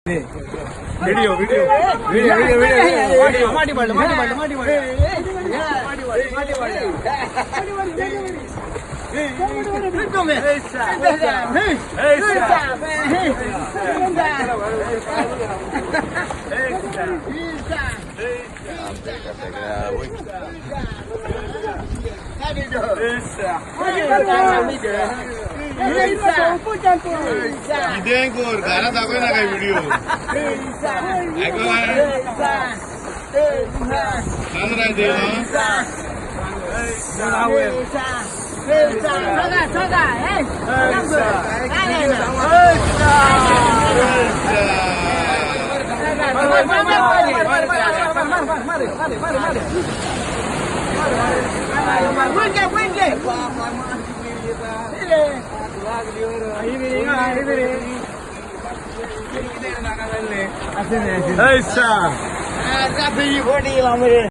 Video video video video video माटी पडलं, माटी पडलं, माटी पडलं, माटी पडलं. कितें कर घरात दाखय ना काय व्हिडिओ ऐकू काय सनरायज ऐसा.